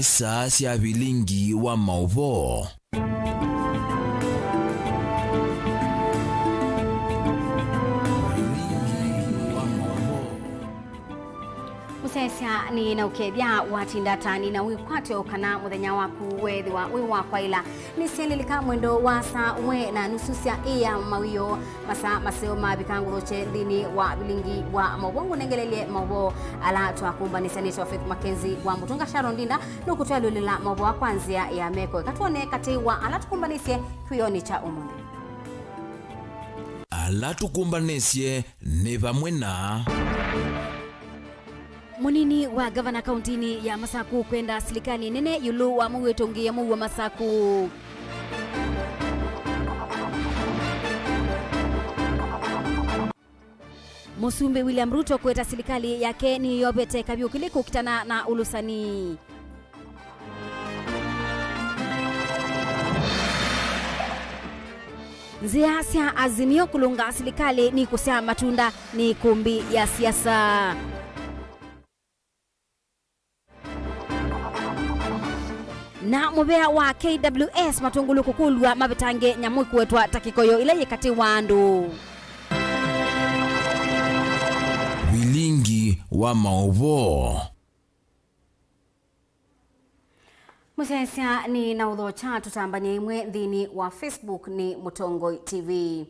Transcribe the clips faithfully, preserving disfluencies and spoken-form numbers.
Saa sya vilingi wa maũvoo. Vilingi wa maũvoo. Mũsyaĩĩsya nĩ na ũkethya watinda ta nĩ na wĩkwatyo kana mũthenya waku weethĩwa wĩ wa kwaĩla. Nĩsyalilika mwendo wa saa ũmwe na nusu sya ĩ ya mawĩoo, masaa maseo mavika ngũthokye nthĩnĩ wa vilingi wa maũvoo. Ngũnengelelye maũvoo ala twakũmbanĩsya nĩtwa Faith Mackenzie wa Mũtũnga. Sharon Ndinda nũkũtwalyũlĩla maũvoo kwa nzĩa ya meko. Eka twone katĩ wa ala tũkũmbanĩsye kĩwĩonĩ kya ũmũnthĩ. Ala tũkũmbanĩsye nĩ vamwe na. Mũnini wa ngavana kauntinĩ ya Masaku kwenda silikalĩ nene ĩũlũ wa mũuo ĩtũngĩĩe mũuo Masaku. Mũsumbĩ William Ruto kwĩta silikalĩ yake nĩyovete kavyũkĩlĩ kũkitana na ũlũsani. Nzĩa sya Azimio kũlũnga silikalĩ nĩ kũsyaa matunda nĩ ĩkũmbĩ ya siasa. Na mũvea wa K W S matũngũlũ kũkũlw'a mavetange nyamũ ĩkũetwa ta kĩkoyo ĩla yĩ katĩ wa andũ. Vilingi wa maũvoo. Mũsyaĩĩsya nĩ na ũthokya tũtambany'a ĩmwe nthĩnĩ wa Facebook nĩ Mũtongoi T V.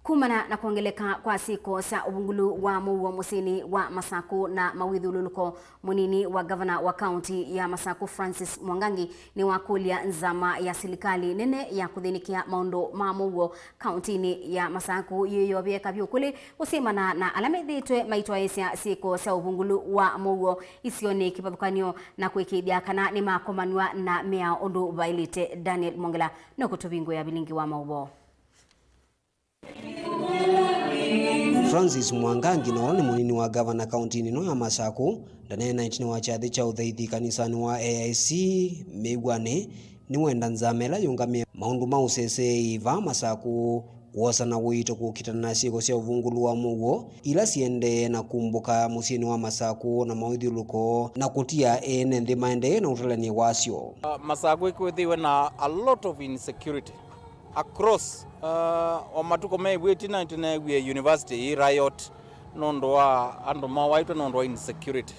Kumana na kwongeleka kwa syĩko sya ũvungũlu wa mũuo mũsyĩnĩ wa Masaku na mawĩthyũlũlũko, mũnini wa ngavana wa kaunti ya Masaku Francis Mwangangi nĩwakũlya nzama ya silikalĩ nene ya kũthĩnĩkĩa maũndũ ma mũuo kauntinĩ ya Masaku yĩyovye kavyũkũlĩ kũsimana na ala methĩĩtwe maitwaĩĩsya syĩko sya ũvungũlu wa mũuo isionĩ kĩvathũkany'o na kũĩkĩĩthya kana nĩmakomanw'a na mĩao ũndũ vaĩlĩte. Daniel Mongela nũkũtũvingũĩa vilingi wa maũvoo. Francis Mwangangi na ũla nĩ mũnini wa ngavana kauntinĩ ĩno ya Masaku, ndaneena ĩtina wa kyathĩ kya ũthaithi kanisanĩ wa A I C Mĩw'anĩ, nĩwenda nzama ĩla yũngamĩe maũndũ ma ũseseei vaa Masaku kwosa na ũito kũkitana na syĩko sya ũvungũlu wa mũuo ila siendee na kumbũka mũsyĩnĩ wa Masaku na mawĩthyũlũko, na kũtia ene nthĩ maendee na ũtalany'e wasyo. Uh, Masaku ĩkwĩthĩwe na a lot of insecurity across, uh, o matukũ me ĩvw'ĩti na tũneewie university yĩ riot nũndũ wa andũ mawaĩtwe nũndũ wa insecurity.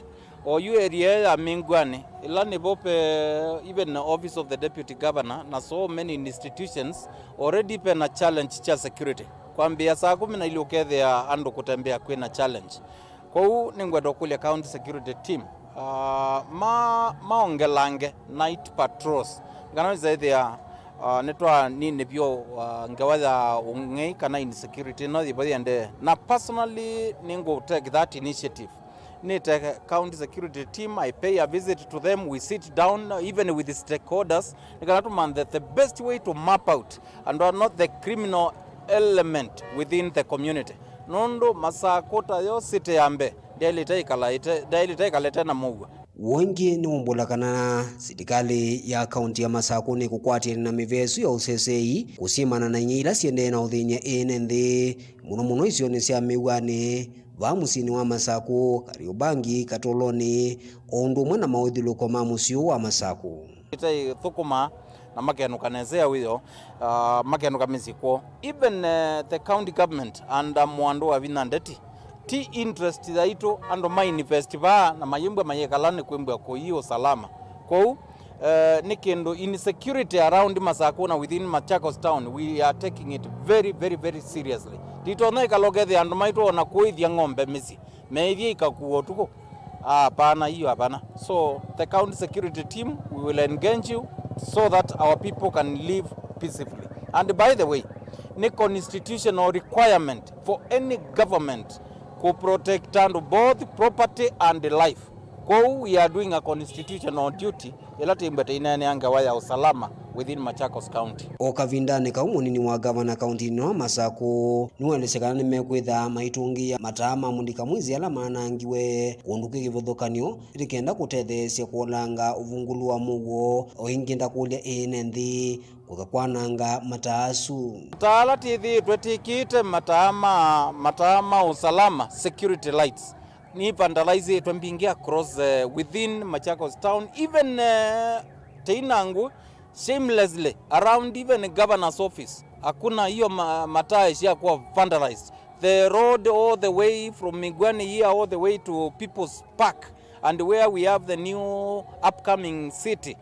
Oyu area ya Mĩngwani, ĩla nĩvo pe even office of the deputy governor na so many institutions, already pena challenge kya security. Kwambĩĩa saa kũmi na ilĩ ũkethĩa andũ kũtembea kwĩna challenge. Kwoou nĩngwenda ũkũlya county security team, ah, ma, maongelange night patrols. Kana wĩsaĩthĩa, ah, nĩtwanini vyũ, ah, ngewa ya ũng'ei kana insecurity ĩno yĩvo yĩendee. Na personally nĩngũ take that initiative. Nĩte county security team, I pay a visit to them, we sit down even with the stakeholders, nĩ kana tũmanthe the best way to map out and are not the criminal element within the community. Nũndũ Masaku ta yo city ya mbee, ndyaĩlĩte ĩkala ĩte, ndyaĩlĩte ĩkala ĩte na mũuo. Ũngĩ nĩ ũmbũla kana silikalĩ ya kaunti ya Masaku nĩkũkwatĩana na mĩvĩa ĩsu ya ũseseei kũsimana na inya ila siendee na ũthĩny'a ene nthĩ, mũno mũno isionĩ sya Mĩw'anĩ, vaa mũsyĩnĩ wa Masaku, Kariobangi, Katoloni, o ũndũ ũmwe na mawĩthyũlũko ma mũsyĩ ũũ wa Masaku. Ĩtaĩ thũkũma na makenũka nesa ya wĩoo, ah, makenũka mĩsyĩ kwoo. Even, eh, the county government under Mwandũ wa Vinya Ndeti, ti interest yaitũ andũ ma invest vaa na mayĩmbwa mayĩkala nĩ kwĩmbwa kũi ũsalama. Kwoou, eh, nĩ kĩndũ insecurity around Masaku na within Machakos town, we are taking it very, very, very seriously. Nditonya ĩkala ũkethĩa andũ maitũ ona kũĩthya ng'ombe mĩsyĩ, meĩthye ikakua ũtukũ. Ah, hapana, hiyo hapana. So the county security team, we will engage you so that our people can live peacefully. And by the way, nĩ constitutional requirement for any government kũ protect andũ both property and life. Kwoou we are doing a constitutional duty ĩla tĩmbwete ĩneenea ngewa ya ũsalama within Machakos County. O kavindanĩ kau, mũnini wa ngavana kauntinĩ ĩno wa Masaku nĩwaelesya kana nĩmekwĩtha maitũngĩĩa mataa ma mũlika mwĩsĩ ala manangiwe kũndũ kwĩ kĩvathũkany'o nĩ kenda kũtetheesya kũolanga ũvungũlu wa mũuo. O ĩngĩ ndakũlya ene nthĩ kũka kwananga mataa asu. Mataa ala twĩthĩĩtwe twĩkĩĩte mataa ma, mataa ma ũsalama, security lights, Ni vandalizĩtwe mbingĩ across, eh, within Machakos town, even, eh, teinangu shamelessly around even governor's office. Hakuna hiyo ma, mataa ishakuwa vandalized. The road all the way from Migwani here all the way to People's Park and where we have the new upcoming city,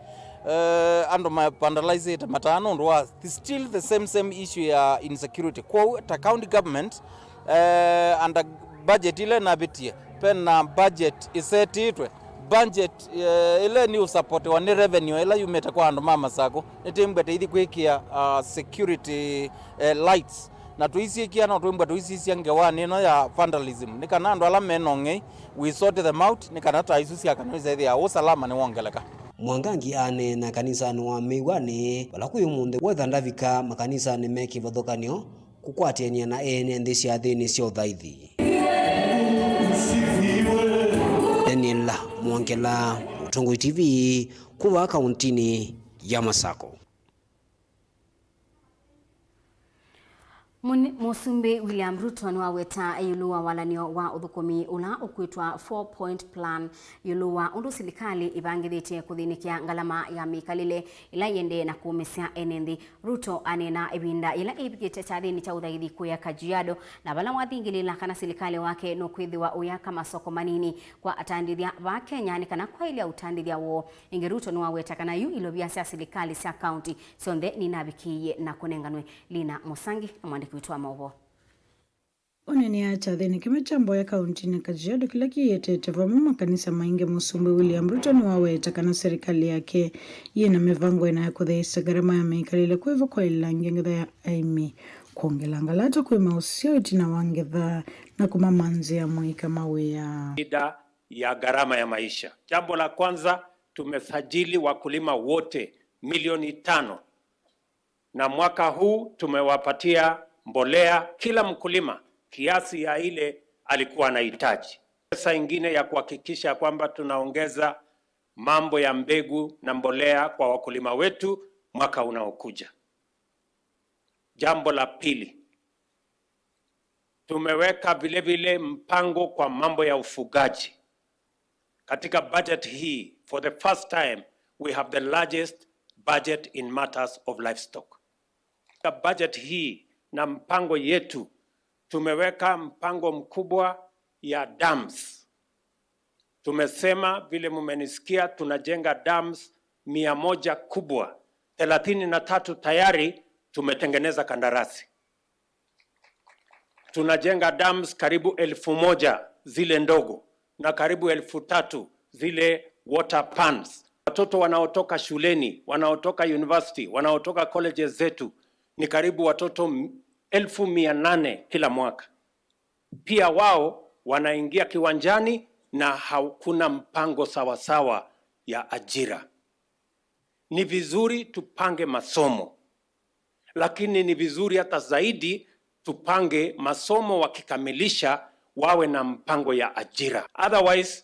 uh, andũ ma vandalizĩte mataa nũndũ wa the, still the same, same issue ya insecurity. Kwoou ta county government, uh, under budget ĩla ĩnavĩtie, ve na budget ĩsetĩtwe, budget, uh, ĩla nĩ ũsapotiwa nĩ revenue ĩla yumĩte kwa andũ ma Masakũ, nĩtĩmbwete ithi kwĩkĩa, uh, security, uh, lights. Na tũisyĩkĩa no twĩmbwa tũisisya ngewanĩ ĩno ya vandalism, nĩ kana andũ ala me na ũng'ei, we sort them out, nĩ kana taa isu sya kana iseethĩa ũsalama nĩwongeleka. Mwangangi aneena kanisanĩ wa Mĩw'anĩ, vala kwĩ ũmũnthĩ wetha ndavika makanisanĩ me kĩvathũkany'o kũkwatĩanĩa na ene nthĩ syathĩnĩ sya ũthaithi. Daniel Mwongela, Mũtongoi T V, kuma kauntinĩ ya Masakũ. Mũni-, Mũsumbĩ William Ruto nĩwaweta ĩũlũ wa walan'yo wa ũthũkũmi ũla ũkwĩtwa four point plan ĩũlũ wa ũndũ silikalĩ ĩvangĩthĩtye kũthĩnĩkĩa ngalama ya mĩkalĩle ĩla ĩendee na kũũmĩsya ene nthĩ. Ruto aneena ĩvinda yĩla ĩvikĩte kyathĩnĩ kya ũthaithi kũya Kajiado, na vala wathingĩlĩĩla kana silikalĩ wake nũkwĩthĩwa ũyaka masoko manini kwa atandĩthya va Kenya nĩ kana kwaĩlya ũtandĩthya woo. Ĩngĩ Ruto nĩwaweta kana yu ilovia sya silikalĩ sya kaunti syonthe ninavikĩie na kũnenganwe. Lina Mũsangi na mwandĩki witũ wa maũvoo. Ũneenea kyathĩnĩ kĩmwe kya mboya kauntinĩ ya Kajiado kĩla kĩyĩetete vamwe makanisa maingĩ, Mũsumbĩ William Ruto nĩwaweta kana serikali yake yĩ na mĩvango ĩna ya kũtheesya ngarama ya mĩkalĩle kwĩva kwaĩlĩla ngetha ya aĩmi, kwongela ngalata kwĩ maũseo ĩtina wa ngetha, na kũmamanzĩa mũika mawĩa. Shida ya gharama ya maisha. Jambo la kwanza, tumesajili wakulima wote milioni tano, na mwaka huu tumewapatia mbolea kila mkulima kiasi ya ile alikuwa anahitaji. Pesa ingine ya kuhakikisha kwamba tunaongeza mambo ya mbegu na mbolea kwa wakulima wetu mwaka unaokuja. Jambo la pili, tumeweka vile vile mpango kwa mambo ya ufugaji. Katika budget hii, for the first time, we have the largest budget in matters of livestock. Katika budget hii na mpango yetu, tumeweka mpango mkubwa ya dams. Tumesema, vile mumenisikia, tunajenga dams mia moja kubwa, thelathini na tatu tayari tumetengeneza kandarasi. Tunajenga dams karibu elfu moja zile ndogo na karibu elfu tatu zile water pans. Watoto wanaotoka shuleni, wanaotoka university, wanaotoka colleges zetu ni karibu watoto m-, elfu mia nane kila mwaka. Pia wao wanaingia kiwanjani na hakuna mpango sawasawa ya ajira. Ni vizuri tupange masomo, lakini ni vizuri hata zaidi tupange masomo, wakikamilisha wawe na mpango ya ajira. Otherwise,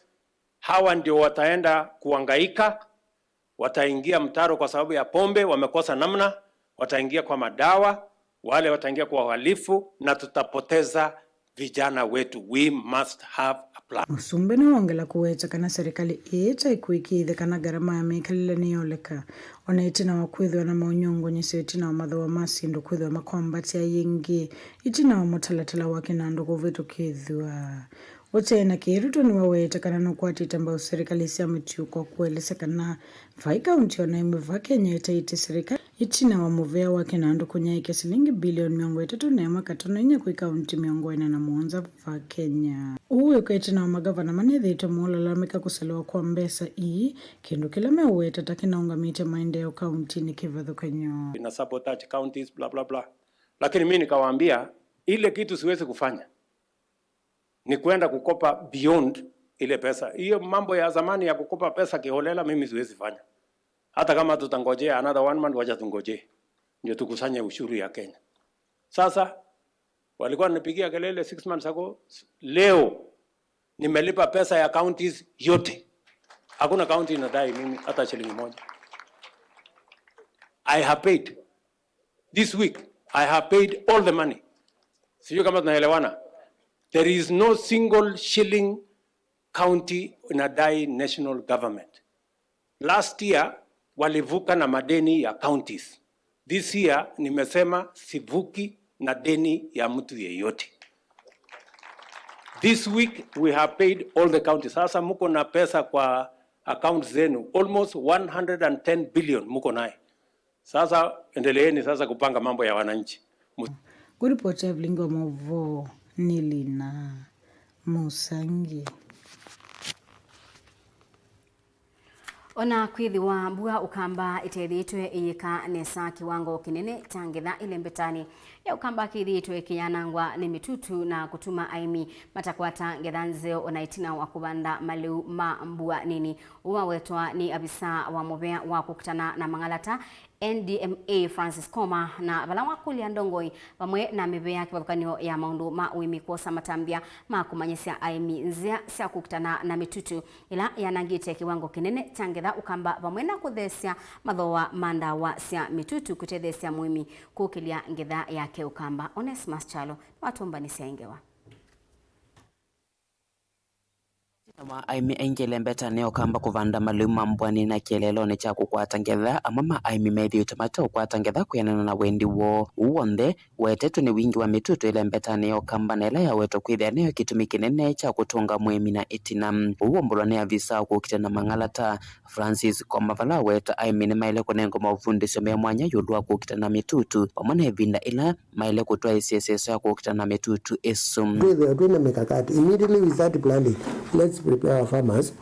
hawa ndio wataenda kuhangaika, wataingia mtaro kwa sababu ya pombe, wamekosa namna, wataingia kwa madawa, wale wataingia kwa uhalifu, na tutapoteza vijana wetu. We must have a plan. Mũsumbĩ nĩwongela kũweta kana serikali ĩĩ ta ĩkũĩkĩĩthya kana ngarama ya mĩkalĩle nĩyoleka, o na ĩtina wa kwĩthĩwa na maũnyungunyĩsyo ĩtina wa mathooa ma syĩndũ kwĩthĩwa makwambatĩa yĩngĩ, ĩtina wa mũtalatala wa kĩnandũ kũvĩtũkĩthw'a. Ũtee na kĩĩ, Ruto nĩwaweta kana nũkwatĩte mbau serikali sya mũtiũko kũelesya kana vai kaunti o na ĩmwe va Kenya ĩtaĩtye serikali ĩtina wa mũvea wa kĩnandũ kũnyaĩĩkya silingi bilioni mĩongo ĩtatũ na ĩmwe katono inya kwĩ kaunti mĩongo ĩna na mũonza va Kenya. Ũu wĩũka ĩtina wa magavana manethĩĩtwe maũlalamĩka kũselewa kwa mbesa ii, kĩndũ kĩla meũweta ta kĩnaũngamĩtye maendeeo kauntinĩ kĩvathũkany'o. Ina sabotage counties, bla, bla, bla. Lakini mimi nikawaambia, ile kitu siwezi kufanya ni kwenda kukopa beyond ile pesa. Hiyo mambo ya zamani ya kukopa pesa kiholela, mimi siwezi fanya. Hata kama tutangojea another one month, wacha tungojee. Ndio tukusanye ushuru ya Kenya. Sasa, walikuwa wananipigia kelele six months ago. Leo, nimelipa pesa ya counties yote. Hakuna county inadai mimi hata shilingi moja. I have paid. This week, I have paid all the money. Sijui kama tunaelewana. There is no single shilling county inadai national government. Last year walivuka na madeni ya counties. This year nimesema sivuki na deni ya mtu yeyote. This week we have paid all the counties. Sasa mko na pesa kwa accounts zenu, almost one hundred and ten billion mko naye. Sasa endeleeni sasa kupanga mambo ya wananchi. Mu- Kũripoti Evelyn wa Mavo nĩ Lina Musangi. Ona kwĩthĩwa mbua Ũkamba ĩtethĩĩtwe ĩyĩka nesa, kĩwango kĩnene kya ngetha ĩlembetanĩ ya Ũkamba kĩthĩĩtwe kĩyanangwa nĩ mĩtutu na kũtuma aĩmi matakwata ngetha nzeo ona ĩtina wa kũvanda malĩu ma mbua nini. Ũu wawetwa nĩ avisa wa mũvea wa kũkitana na mang'alata, N D M A, Francis Koma, na vala wakũlya ndongoi vamwe na mĩvea kĩvathũkany'o ya maũndũ ma ũĩmi kwosa matambya ma kũmanyĩsya aĩmi nzĩa sya kũkitana na mĩtutu ĩla yanangĩte kĩwango kĩnene kya ngetha Ũkamba, vamwe na kũtheesya mathooa ma ndawa sya mĩtutu kũtetheesya mũĩmi kũkĩlya ngetha yake Ũkamba. Onesmus Kyalo nĩwatũmbanĩsya ĩ ngewa. Ĩtina wa aĩmi aingĩ ĩlembetanĩ ya Ũkamba kũvanda malĩu ma mbwanĩ na kĩeleelonĩ kya kũkwata ngetha, amwe ma aĩmi methĩĩtwe mateũkwata ngetha kwĩanana na wendi woo. Ũu w'onthe ũetetwe nĩ wingĩ wa mĩtutu ĩlembetanĩ ya Ũkamba, na ĩla yawetwa kwĩthĩa nĩyo kĩtumi kĩnene kya kũtũnga mũĩmi na ĩtina. Ũu waumbũlwa nĩ avisa wa kũkita na mang'alata, Francis Koma, vala aweta aĩmi nĩmaĩle kũnengwa maũvundĩsyo me mwanya ĩũlũ wa kũkita na mĩtutu, vamwe na ĩvinda ĩla maĩle kũtwaĩĩsya ĩseso ya kũkita na mĩtutu ĩsu. Twĩthĩe twĩ na mĩkakati. Immediately we start planting, let's prepare our farmers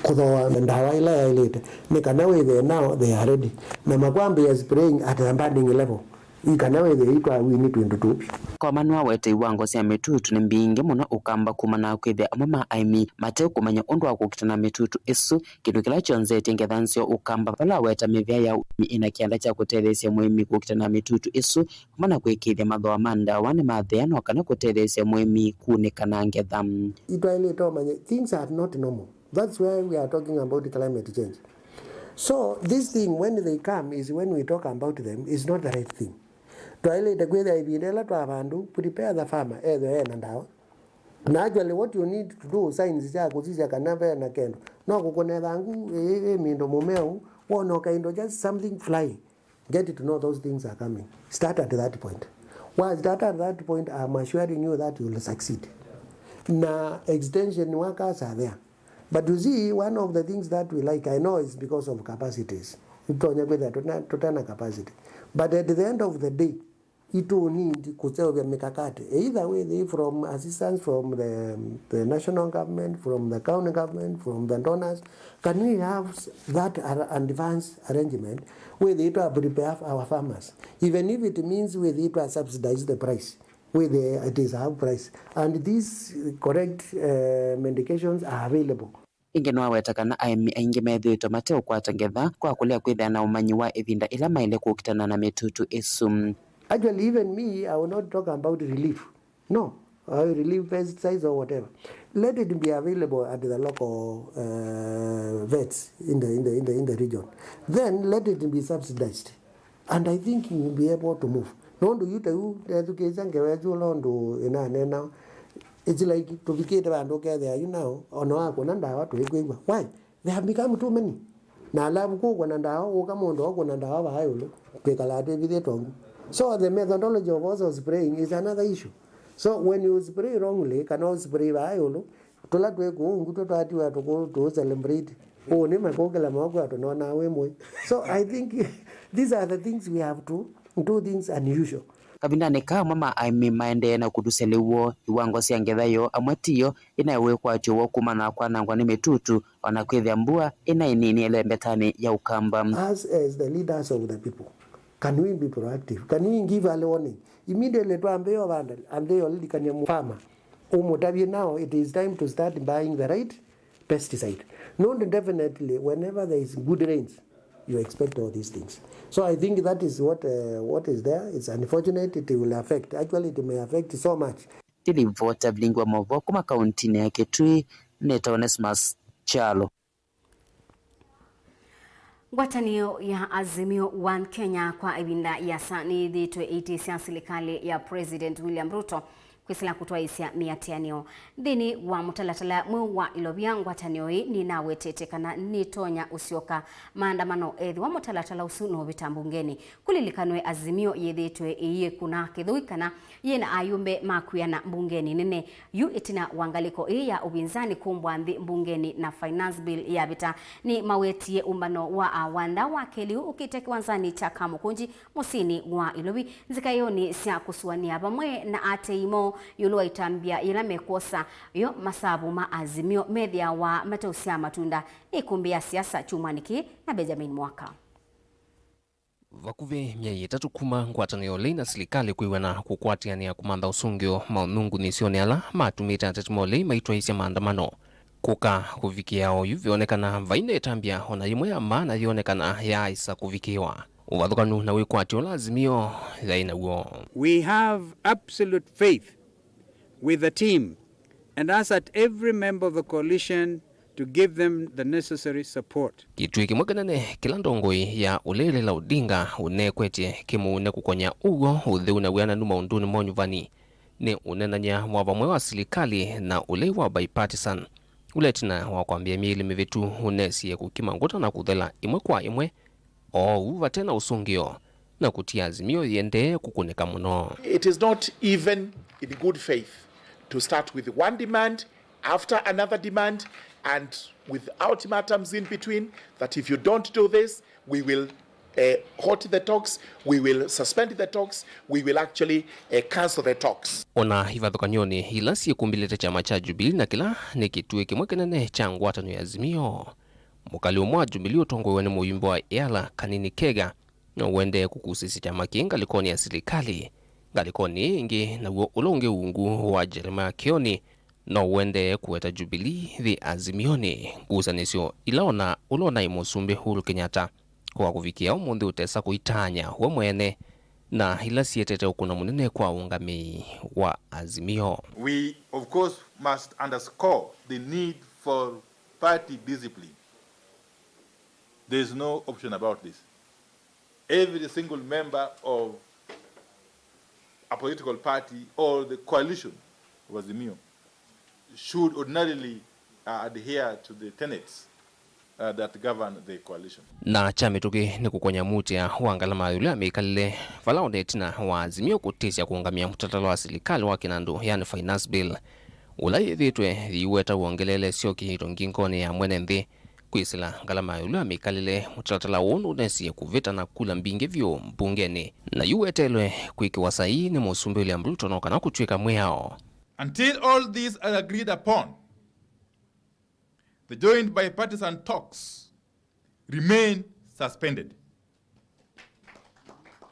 kũthooa ndawa ĩla yaĩlĩte, nĩ kana wĩthĩe now they are ready, na makwambĩĩa spraying at the budding level, ĩ kana wĩthĩe itwawini twĩndũ tũu. Koma nĩwaweta iwango sya mĩtutu nĩ mbingĩ mũno Ũkamba kumana na kwĩthĩa amwe ma aĩmi mate kũmanya ũndũ wa kũkita na mĩtutu ĩsu, kĩndũ kĩla kyonzetye ngetha nzeo Ũkamba, vala aweta mĩvea ya ũĩmi ĩna kĩanda kya kũtetheesya mũĩmi kũkita na mĩtutu ĩsu, vamwe na kũĩkĩĩthya mathooa ma ndawa nĩmathea, no kana kũtetheesya mũĩmi kunĩka na ngetha. Itwaĩlĩte ũmanye, things are not normal. That's why we are talking about climate change. So this thing, when they come, is when we talk about them, is not the right thing. Twaĩlĩte kwĩthĩa ĩvinda ĩla twa vandũ, prepare the farmer, ethĩwa ena ndawa. Na actually what you need to do, signs sya kũsisya kana ve na kendo, no kũkũna ĩthangũ ĩ, ĩ mĩndũ mũmeu, wona kaindo, just something flying. Get to know those things are coming. Start at that point. While start at that point, I'm assuring you that you will succeed. Na extension workers are there. But you see, one of the things that we like, I know it's because of capacities. Itonya kwĩthĩa tũna-, tũtena capacity. But at the end of the day, itũ need kũseũvya mĩkakati. Either wĩthĩe from assistance from the, the national government, from the county government, from the donors. Can we have that ar-, advance arrangement wĩthĩe twa prepare our farmers? Even if it means wĩthĩe twa subsidize the price, wĩthĩe it is our price. And these correct, uh, medications are available. Ĩngĩ nĩwaweta kana aĩmi aingĩ methĩĩtwe mateũkwata ngetha kwa kũlea kwĩthĩa na ũmanyi wa ĩvinda ĩla maĩle kũkitana na mĩtutu ĩsu. Actually, even me, I will not talk about relief. No, I will relieve pesticides or whatever. Let it be available at the local, uh, vets in the, in the, in the, in the region. Then let it be subsidized. And I think you will be able to move. Nũndũ yu ta yu ndethukĩĩsya ngewa ĩsu ũla ũndũ ĩnanena, it's like tũvikĩte vandũ ũkethĩa yu nao, ona wakũna ndawa tũikwĩw'a. Why? They have become too many. Na alafu kũkũna ndawa, ũka mũndũ ũkũna ndawa vaa ĩũlũ, twĩkalaa twĩvithĩtwe ũu. So the methodology of also spraying is another issue. So when you spray wrongly, kana ũspray vaa ĩũlũ, tũla twĩ kũu ngutũ twatiwa tũkũ-, tũũ celebrate. Ũũ nĩ makũkĩla moko atũnonaa wĩ mũĩ. So I think these are the things we have to do things unusual. Kavindanĩ kaa, amwe ma aĩmi maendee na kũtusya lĩu woo, iwango sya ngetha yoo amwe tiyo, ĩnaĩ wĩkwatyo woo kumana na kwanangwa nĩ mĩtutu, o na kwĩthĩa mbua ĩnaĩ nini ĩlembetanĩ ya Ũkamba. Us as the leaders of the people, can we be proactive? Can we give early warning? Immediately twambĩĩa ũvanda, ambĩĩa ũlilikany'a farmer, ũmũtavye now it is time to start buying the right pesticide. Nũndũ definitely, whenever there is good rains, you expect all these things. So I think that is what, uh, what is there. It's unfortunate, it will affect. Actually, it may affect so much. Ndilivota vilingi wa maũvoo kuma kauntinĩ ya Kitui, nĩtawa Onesmus Kyalo. Ngwatanĩo ya Azimio One Kenya kwa ĩvinda yĩasa nĩyĩthĩĩtwe ĩitĩsya silikalĩ ya President William Ruto Kwĩsĩla kũtwaĩĩsya mĩatĩanĩo nthĩnĩ wa mũtalatala mweũ wa Ilovia, ngwatanĩo ĩĩ nĩnawetete kana nĩtonya ũsyoka maandamano ethĩwa mũtalatala ũsu nũũvĩta mbungenĩ. Kũlilikanwe, Azimio yĩthĩĩtwe ĩyĩkũna kĩthũi kana yĩna ayumbe ma kwĩana mbungenĩ nene. Yu ĩtina wa ngalĩko ĩĩ ya ũvinzani kũmbwa nthĩ mbungenĩ na Finance Bill yavĩta, nĩmawetie ũmbano wa awanda wa kelĩ ũkĩte kĩwanzanĩ kya Kamũkũnji mũsyĩnĩ wa Ilovi, nzikaĩonĩ sya kũsũanĩa vamwe na atei moo ĩũlũ wa ĩtambya yĩla mekwosa yo masavu ma Azimio methĩawa mateũsyaa matunda. Nĩ ĩkũmbĩ ya siasa kyumwanĩ kĩĩ na Benjamin Mwaka. Vakuvĩ myei ĩtatũ kuma ngwatanĩo ũlei na silikalĩ kwĩw'ana kũkwatĩanĩa kũmantha ũsũngĩo maũnyungunyĩsyonĩ ala matumĩte ateti ma ũlei maitwaĩĩsya maandamano kũka kũvikĩa oyu, veonekana vai na ĩtambya ona yĩmwe ya maana yĩonekana yaaĩsa kũvikĩwa. Ũvathũkanu na wĩkwatyo ũla Azimio yaĩ naw'o. We have absolute faith with the team and ask that every member of the coalition to give them the necessary support. Kĩtuĩ kĩmwe kĩnene kĩla ndongoi ya ũlei Raila Odinga ũnekwetye kĩmũune kũkony'a ũw'o, ũtheu na wĩananu maũndũnĩ ma ũnyuvani nĩ ũneenany'a wa vamwe wa silikalĩ na ũlei wa bipartisan, ũla ĩtina wa kwambĩa myei ĩlĩ mĩvĩtu ũnesie kũkima ngũta na kũthela ĩmwe kwa ĩmwe oou vate na ũsũngĩo, na kũtia Azimio yĩendee kũkũnĩka mũno. It is not even in good faith to start with one demand after another demand and with ultimatums in between, that if you don't do this, we will, eh, halt the talks, we will suspend the talks, we will actually, eh, cancel the talks. Ona ivathũkany'onĩ ila syĩkumbĩlĩte kyama kya Jubilee na kĩla nĩ kĩtuĩ kĩmwe kĩnene kya ngwatanĩo ya Azimio, mũkalĩ ũmwe wa Jubilee ũtongoew'e nĩ mũyumbe wa Yala Kanini Kega no ũendee kũkusĩsya kyama kĩĩ ngalĩkonĩ ya silikalĩ. Ngalĩkonĩ ĩĩ ĩngĩ, naw'o ũla ũngĩ ungu wa Jeremiah Kioni, no ũendee kũweta Jubilee yĩ Azimionĩ, ngusanĩsyo ila ona ũla ũnaĩ Mũsumbĩ Uhuru Kenyatta kũka kũvikĩa ũmũnthĩ ũtesa kũitaanya we mwene, na ila sietete ũkũna mũnene kwa ũngamĩi wa Azimio. We, of course, must underscore the need for party discipline. There is no option about this. Every single member of a political party or the coalition of Azimio should ordinarily, uh, adhere to the tenets, uh, that govern the coalition. Na kya mĩtũkĩ nĩ kũkonya mũtĩa wa ngalama ya ĩũlũ ya mĩkalĩle, vala ona ĩtina wa Azimio kũtĩsya kũũngamĩa mũtalatala wa silikalĩ wa kĩnandũ, yani finance bill, ũla yĩthĩĩtwe yĩiweta wongeleele syo kĩito ngingonĩ ya mwene nthĩ. Kwĩsĩla ngalama ya ĩũlũ ya mĩkalĩle, mũtalatala ũũ nũnesie kũvĩta na kula mbingĩ vyũ mbungenĩ, na yu weteelwe kwĩkĩwa saii nĩ Mũsumbĩ William Ruto no kana kũtw'ĩka mwĩao. Until all these are agreed upon, the joint bipartisan talks remain suspended.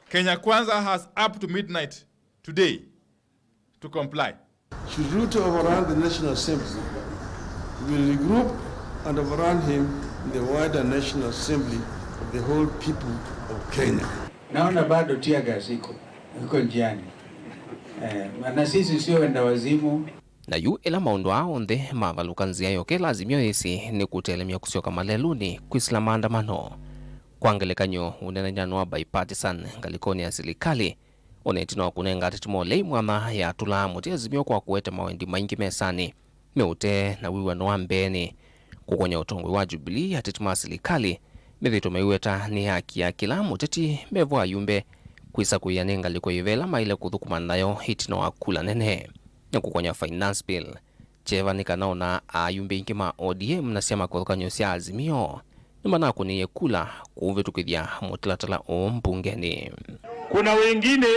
Kenya Kwanza has up to midnight today to comply. Should Ruto overrun the National Assembly, we will regroup and overrun him in the wider National Assembly of the whole people of Kenya. Naona bado tear gas iko, iko njiani. Eh, na sisi sio wenda wazimu. Na yu ĩla maũndũ aa onthe mavalũka nzĩa yoka ĩla Azimio yĩsĩ nĩ kũtelemya kũsyoka malelũnĩ kwĩsĩla maandamano. Kwa ngelekany'o, ũneenany'a wa bipartisan ngalĩkonĩ ya silikalĩ, ona ĩtina wa kũnenga ateti ma ũlei mwanya yatũlaa mũtĩ Azimio kwa kũete mawendi maingĩ mesanĩ me ũtee na wĩw'ano wa mbeenĩ. Kũkonya ũtongoi wa Jubilee, ateti ma silikalĩ methĩĩtwe maiweta nĩ haki ya kĩla mũteti me vo ayumbe kwĩsa kwĩanĩa ngalĩko yĩva ĩla maĩle kũthũkũma nayo ĩtina wa kula nene. Na kũkonya finance bill, kyeva nĩ kana ona ayumbe aingĩ ma O D M na syama kĩvathũkany'o sya Azimio nĩmanakũnĩie kula kũvĩtũkĩthya mũtalatala ũũ mbungenĩ. Kuna wengine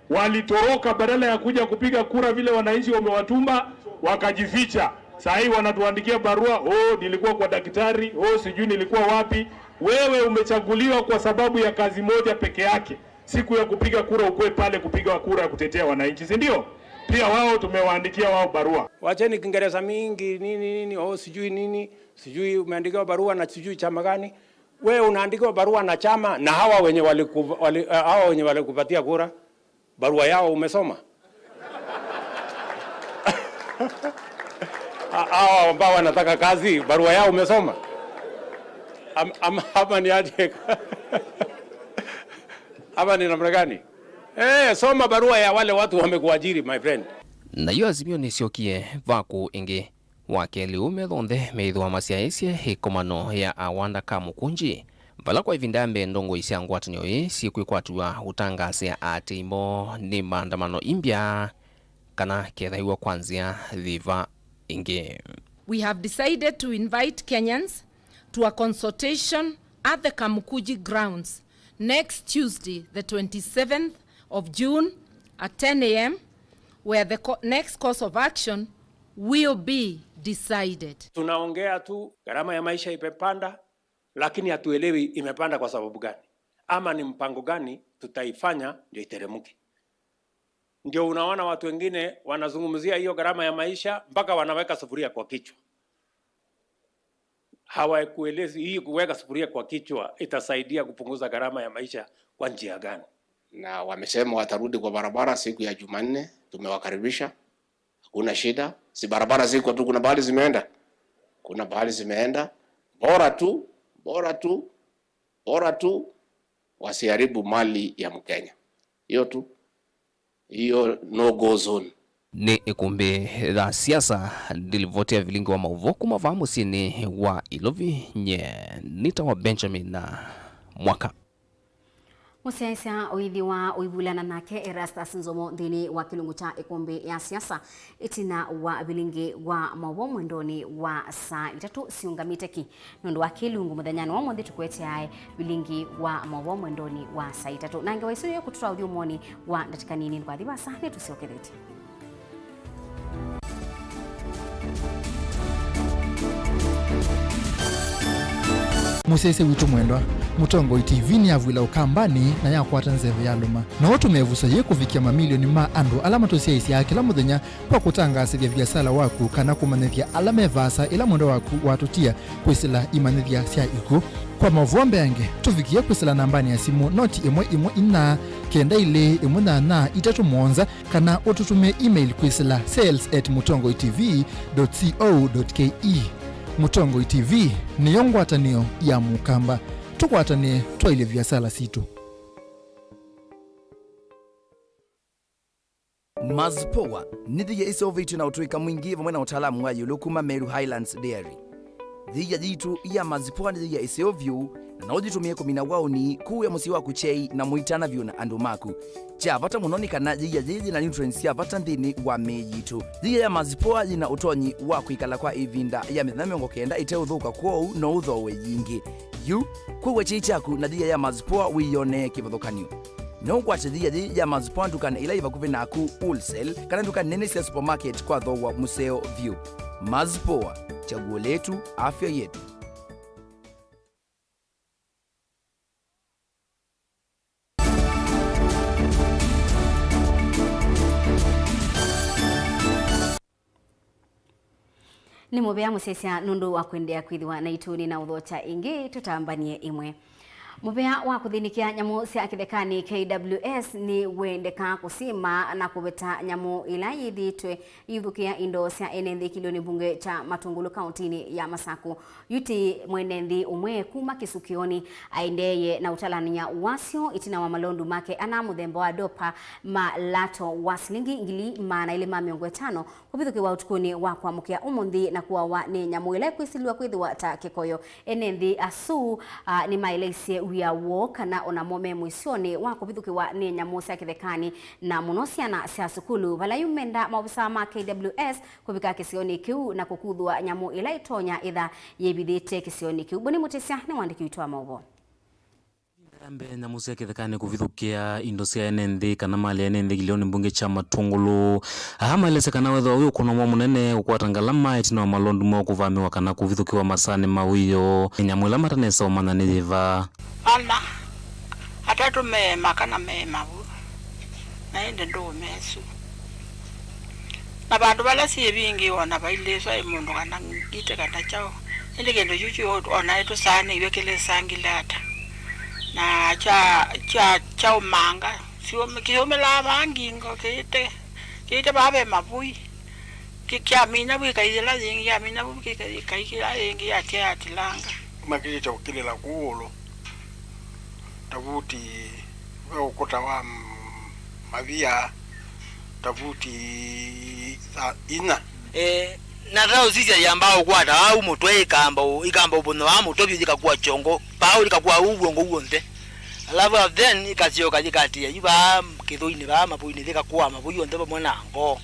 walitoroka, badala ya kuja kupiga kura vile wananchi wamewatuma, wakajificha. Saa hii wanatuandikia barua, "Oh, nilikuwa kwa daktari, oh, sijui nilikuwa wapi." Wewe umechaguliwa kwa sababu ya kazi moja peke yake, siku ya kupiga kura ukuwe pale kupiga kura ya kutetea wananchi, si ndio? Pia wao tumewaandikia wao barua. Wacheni Kiingereza mingi, nini, nini, oh, sijui nini, sijui umeandikiwa barua na sijui chama gani. Wewe unaandikiwa barua na chama na hawa wenye waliku-, wali-, hawa wenye walikupatia kura, barua yao umesoma? Ha-, hawa ambao wanataka kazi, barua yao umesoma? Am-, am-, ama ni aje? Ama ni namna gani? Eh, soma barua ya wale watu wamekuajiri, my friend. Nayo Azimio nĩsyokie vakũ ĩngĩ. Wa kelĩ ũũ metho onthe meĩthĩwa masyaĩĩsye ĩkomano ya Awanda Kamukunji, vala kwa ĩvinda ya mbee ndongoi sya ngwatanĩo ĩĩ syĩkwĩkwatw'a ũtangaasĩa aatĩĩi moo nĩ maandamano imbya kana kethaiwa kwa nzĩa yĩva ĩngĩ. We have decided to invite Kenyans to a consultation at the Kamukunji grounds next Tuesday, the twenty-seventh of June, at ten a m, where the co-, next course of action will be decided. Tunaongea tu, gharama ya maisha imepanda, lakini hatuelewi imepanda kwa sababu gani, ama ni mpango gani tutaifanya ndio iteremke. Ndio unaona watu wengine wanazungumzia hiyo gharama ya maisha mpaka wanaweka sufuria kwa kichwa. Hawakuelezi hii kuweka sufuria kwa kichwa itasaidia kupunguza gharama ya maisha kwa njia gani. Na wamesema watarudi kwa barabara siku ya Jumanne. Tumewakaribisha, hakuna shida. Si barabara ziko tu, kuna bahali zimeenda, kuna bahali zimeenda. Bora tu, bora tu, bora tu wasiharibu mali ya Mkenya. Hiyo tu. Hiyo no go zone. Nĩ ĩkũmbĩ ya siasa, ndilivoti ya vilingi wa maũvoo kuma vaa mũsyĩnĩ wa Ilovi. Nye nĩtawa Benjamin na Mwaka. Mũsyaĩĩsya ũithi wa ũivulana nake Erastus Nzomo nthĩnĩ wa kĩlungu kya ĩkũmbĩ ya siasa ĩtina wa vilingi wa maũvoo mwendonĩ wa saa itatũ siũngamĩte ki. Nũndũ wa kĩlungu mũthenyanĩ wa ũmũnthĩ tũkũeteae vilingi wa maũvoo mwendonĩ wa saa itatũ. Na ngewa isu nĩyo kũtũtwaa ũthyũmũonĩ wa ndatĩka nini. Ndũkathi vasa, nĩtũsyokethetye. Mũsyaĩĩsya witũ mwendwa, Mũtongoi T V nĩyavw'ĩla Ũkambanĩ na yakwata nzeve ya lũma. No ũtũme ĩvuso yĩĩ kũvikĩa mamilioni ma andũ ala matũsyaĩĩsyaa kĩla mũthenya kwa kũtangaasĩthya viasala waku kana kũmanyĩthya ala me vaasa ĩla mwendwa waku watũtia kwĩsĩla imanyĩthya sya ikw'ũ. Kwa maũvoo mbeange, tũvikĩe kwĩsĩla nambanĩ ya simũ noti ĩmwe ĩmwe inya kenda ilĩ ĩmwe nyanya itatũ mũonza, kana ũtũtũmĩe email kwĩsĩla sales at mũtongoi T V dot co dot K E. Mũtongoi T V nĩyo ngwatanĩo ya Mũkamba. Tũkwatanĩe twaĩlye viasala sitũ. Mazipoa nĩ thia ĩseũvĩtw'e na ũtũĩka mwingĩ vamwe na ũtaalamu wa ĩũlũ kuma Meru Highlands Dairy. Thia yitũ ya Mazipoa nĩ thia ĩseo vyũ, na no ũyĩtũmĩe kũmina waũni, kũĩa mũsyĩ waku kyei, na mũitana vyũ na andũ maku. Kya vata mũno nĩ kana thia yĩĩ yĩna nutrients sya vata nthĩnĩ wa mĩĩ yitũ. Thia ya Mazipoa yĩna ũtonyi wa kwĩkala kwa ĩvinda ya mĩthenya mĩongo kenda ĩteũthũka, kwoou no ũthooe yingĩ. Yu, kũw'a kyei kyaku na thia ya Mazipoa wĩyonee kĩvathũkany'o. No ũkwate thia yĩĩ ya Mazipoa ndukanĩ ila yĩ vakuvĩ naku, wholesale, kana nduka nene sya supermarket kwa thooa mũseo vyũ. Mazipoa, chaguo letu, afya yetu. Nĩ mũvea mũsyaĩĩsya nũndũ wa kũendeea kwĩthĩwa naitũ. Nĩ na ũthokya ĩngĩ, tũtambany'e ĩmwe. Mũvea wa kũthĩnĩkĩa nyamũ sya kĩthekanĩ, K W S, nĩwendekaa kũsima na kũveta nyamũ ĩla yĩthĩĩtwe ĩithũkĩa indo sya ene nthĩ kĩlĩonĩ mbunge kya Matũngũlũ kaũntĩnĩ ya Masakũ. Yu ti mwene nthĩ ũmwe kuma Kĩsukĩonĩ aendeeye na ũtalanĩa wasyo ĩtina wa malondu make ana mũthemba wa dopa ma lato wa silingi ngili maana elĩ ma mĩongo ĩtano kũvithũkĩwa ũtukũnĩ wa kwamũkĩa ũmũnthĩ na kũawa nĩ nyamũ ĩla ĩkwĩsilw'a kwĩthĩwa ta kĩkoyo. Ene nthĩ asu, a, nĩmaeleisye wia woo kana onamo me mũisyonĩ wa kũvithũkĩwa nĩ nyamũ sya kĩthekanĩ, na mũno syana sya sukulu, vala yu menda maovisaa ma K W S kũvika kĩsionĩ kĩu na kũkuthũa nyamũ ĩla ĩtonya ĩtha yĩvithĩte kĩsionĩ kĩu. Boni Mũtĩsya nĩ mũandĩki witũ wa maũvoo. Ĩvinda ya mbee nyamũ sya kĩthekanĩ kũvithũkĩa indo sya ene nthĩ kana malĩ ya ene nthĩ kĩlĩonĩ mbunge kya Matũngũlũ. Aa maelesya kana wethĩwa wĩ ũkũno mwao mũnene, ũkwata ngalama ĩtina wa malondu moo kũvamĩwa kana kũvithũkĩwa masaanĩ ma wĩoo nĩ nyamũ ĩla matanesa ũmanya nĩ yĩva. Ana atatũ meema kana meema vu, na ĩndĩ ndũũme ĩsu. Na vandũ vala syĩvingĩĩwa na vailĩswa ĩ mũndũ kana ngitĩ kana kyaũ, ĩndĩ kĩndũ kyu kyu o naĩ tũsaanĩw'e kĩlĩsangile ata? Na kya, kya, kyaũmanga, syũmĩ-, kĩyũmĩlaa vaa ngingo, kĩĩte, kĩĩte vaa ve mavũi, kĩ-, kyamina vu kĩkaiyĩla yĩngĩ, kyamina vu kĩka-, kĩkaikĩla yĩngĩ, yatia yatilanga. Makĩlĩte kũkĩlĩla kũũ ũlũ, tavuti ve ũkũta wa m-, mavia, Ta vuti tha-, inya. Eh, na ta ũsisya yambaa ũkwata au mũtwe, ikamba ũ-, ikamba ũvũny'a wa mũtwe vyũ, yĩkakua kyongo, pau yĩkakua ũu w'ongo w'onthe. Alafu then ikasyoka yĩkatĩa yu vaa kĩthũinĩ vaa mavũinĩ, yĩkakua mavũi onthe vamwe na ngoo.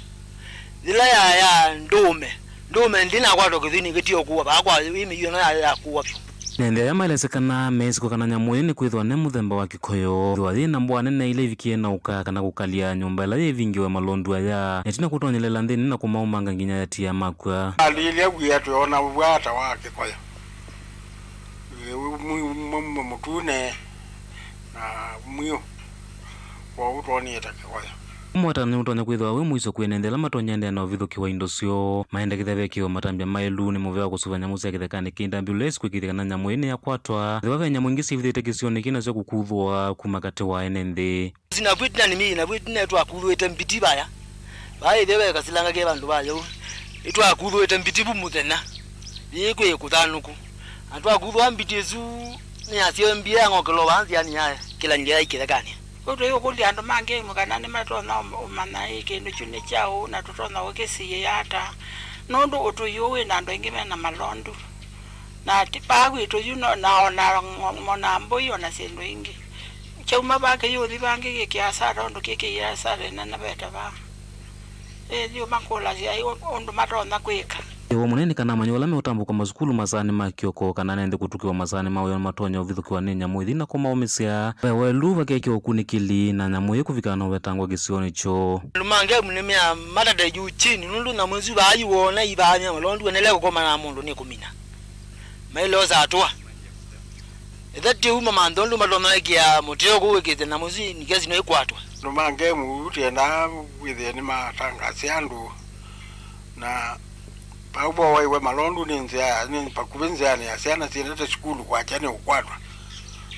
Yĩla ya, ya ndũũme, ndũũme ndĩnakwatwa kĩthũinĩ, ĩkĩtie ũkũwa vaa kwa ĩ mĩio ĩno ya, ya kũwa vyũ. Ene nthĩ aya maelesya kana meĩsĩ kwĩkana nyamũ ĩĩ nĩkwĩthĩwa nĩ mũthemba wa kĩkoyo, ĩthĩwa yĩ na mbũa nene ila ivikĩe na ũka kana kũkalya nyũmba ĩla yĩvingĩwe malondu aya, na ĩtina kũtonyelela nthĩnĩ na kũmaumanga nginya yatia makw'a. Alilye wia twĩona wata wa kĩkoyo. Wĩ mwi-, mwi-, mwi-, mũtune na mwiũ. Kwoou twonie ta kĩkoyo. Ũmwe ata nĩũtonya kwĩthĩwa wĩ mũisyo kwĩ ene nthĩ ala matonya endeea na ũvithũkĩ wa indo syoo. Maendekethya vekĩwe matambya maĩlu nĩ mũvea wa kũsũvĩa nyamũ sya kĩthekanĩ K W S kwĩkĩĩthya kana nyamũ ĩĩ nĩyakwatwa. Ethĩwa ve nyamũ ingĩ syĩvithĩte kĩsionĩ kĩĩ nasyo kũkuthũa kuma katĩ wa ene nthĩ. Sina vwĩtina nĩ mii na vwĩtina twakuthũĩte mbiti vaya. Vaa ĩthe ve kasilanga ke vandũ vaya ũu. Ĩtwakuthũĩte mbiti vu mũthenya. Yĩĩ kwĩ kũthanũku. Na twakuthũa mbiti ĩsu nĩyasyombie ang'okelwa vaa nzĩanĩ ya kĩlanĩlya ya kĩthekanĩ. Ũtũi ũkũlya andũ ma ngemu kana nĩmatonya ũm-, ũmanya ĩ kĩndũ kyu nĩ kyaũ na tũtonya ũkĩsiĩĩa ata, nũndũ ũtũi ũũ wĩ na andũ aingĩ me na malondu. Na ti paa kwitũ yu no, na ona ng'o-, ona mbũi ona syĩndũ ingĩ. Kyauma vaa kĩyũthi vangĩ gĩkĩ asara ũndũ kĩkĩie asara ĩnene vete vaa. Ĩĩ, yu makũlasya ĩ ũ-, ũndũ matonya kwĩka. Ĩvo mũnene kana amanyĩw'a ala meũtambũka masukulu masaanĩ ma kĩoko kana nĩ nthĩ kũtukĩwa masaanĩ ma ũyoo nĩmatonya ũvithũkĩwa nĩ nyamũ ithi na kũmaũmĩsya. Ve welu vakekĩwa ũkunĩkĩli na nyamũ ĩĩ kũvika na ũvetangwa kĩsionĩ kyoo. Andũ ma ngemu nĩmea matate juu chini nũndũ nyamũ isu vaa iwona ivaany'a malondu endelee kũkoma na mũndũ nĩ kũmina. Mailoosa atũa. Ĩtha ti ũu mamantha ũndũ matonya ĩkĩa mũteo kũu ĩkĩte nyamũ isu nikesi no ikwatwa. Andũ ma ngemu tiendaa wĩthĩe nĩmatangaasya andũ na vau vo waiwe malondu nĩ nzĩa, nĩ vakuvĩ nzĩanĩ ya syana syendete sukulu kwakya nĩ ũkwatwa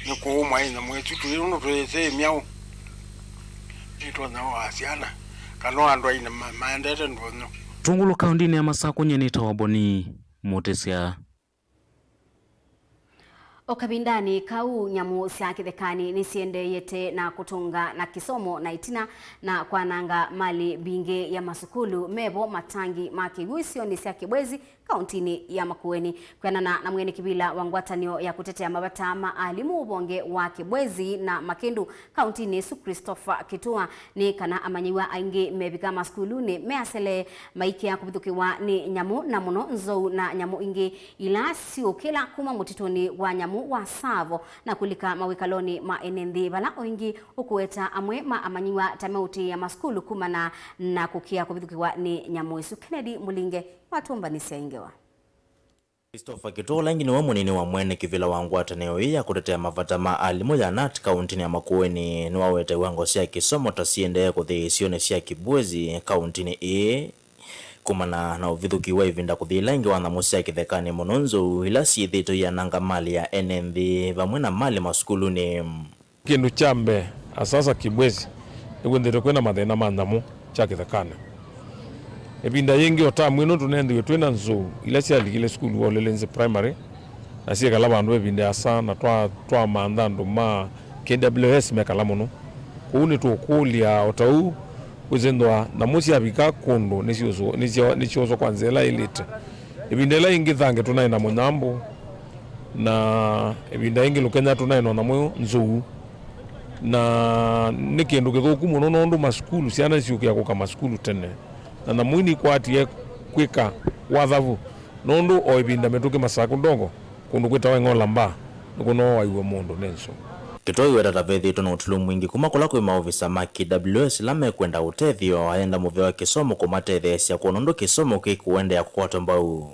nĩ kũũmwa ĩ nyamũ ĩsu tũi ũndũ twĩsĩ ĩ myaũ. Nĩtwonya wa syana kana andũ aine ma-, maendete ndonyo. Tũngũlũ kaũndĩnĩ ya Masakũ nyie nĩtawa Boni Mũtĩsya. O kavindanĩ kau, nyamũ sya kĩthekanĩ nĩsiendeeyete na kũtũnga na kĩsomo na ĩtina na kwananga malĩ mbingĩ ya masukulu mevo matangi ma kĩw'ũ isionĩ sya Kĩbwezi, kaũntĩnĩ ya Makueni. Kwĩanana na mwene kĩvĩla wa ngwatanĩo ya kũtetea mavata ma alimũ ũvonge wa Kĩbwezi na Makĩndũ kaũntĩnĩ ĩsu, Christopher Kĩtũa, nĩ kana amanyĩw'a aingĩ mevika masukulunĩ measelee maikĩa kũvithũkĩwa nĩ nyamũ, na mũno nzou na nyamũ ingĩ ila siũkĩla kuma mũtitũnĩ wa nyamũ wa Tsavo na kũlika mawĩkalonĩ ma ene nthĩ, vala o ĩngĩ ũkũweta amwe ma amanyĩw'a ta meũtĩĩa masukulu kumana na kũkĩa kũvithũkĩwa nĩ nyamũ ĩsu. Kennedy Mũlinge watũmbanĩsya ĩ ngewa. Christopher Kĩtũa, ũla ĩngĩ nĩwe mũnini wa mwene kĩvĩla wa ngwatanĩo ĩĩ ya kũtetea mavata ma alimũ ya nat kaũntĩnĩ ya Makueni, nĩwaweta iwango sya kĩsomo ta siendee kũthi isionĩ sya Kibwezi kaũntĩnĩ ĩĩ kumana na ũvithũki wa ĩvinda kũthi ĩla ĩngĩ wa nyamũ sya kĩthekanĩ, mũno nzou ila syĩthĩĩtwe iananga malĩ ya ene nthĩ vamwe na malĩ masukulunĩ. Kĩndũ kya mbee, asasa Kibwezi nĩkwĩthĩĩtwe kwĩna mathĩna ma nyamũ kya kĩthekanĩ. Ĩvinda yĩngĩ o tamu ĩno tũnendiwe twĩna nzou ila syalikile sukulu wa Ũlĩlĩnzĩ Primary na syĩkala vandũ ĩvinda ĩasa, na twa-, twamantha andũ ma K W S mekala mũno. Kwoou nĩtũkũlya o ta ũu, kwĩsĩnthwa nyamũ syavika kũndũ nĩsyũsũ-, nĩsyo-, nĩsyoswa kwa nzĩa ĩla ĩlĩte. Ĩvinda ĩla ĩngĩ thange tũnaĩ na mũnyambũ, na ĩvinda yĩngĩ lũkenya tũnaĩ na nyamũ nzou. Na nĩ kĩndũ kĩthũku mũno nũndũ masukulu, syana nĩsyũkĩa kũka masukulu tene, na nyamũ ii nikwatie kwĩka wathavu nũndũ o ĩvinda mĩtũkĩ Masaku Ndogo, kũndũ kwĩtawa Ing'ola Mbaa, nĩkũnoowaiwe mũndũ nĩ nzou. Kĩtũa aiweta ta vethĩĩtwe na ũtulu mwingĩ kuma kũla kwĩ maovisa ma K W S ala mekwenda ũtethyo, ayenda mũvea wa kĩsomo kũmatetheesya kwona ũndũ kĩsomo kĩkũendeea kũkwatwa mbau,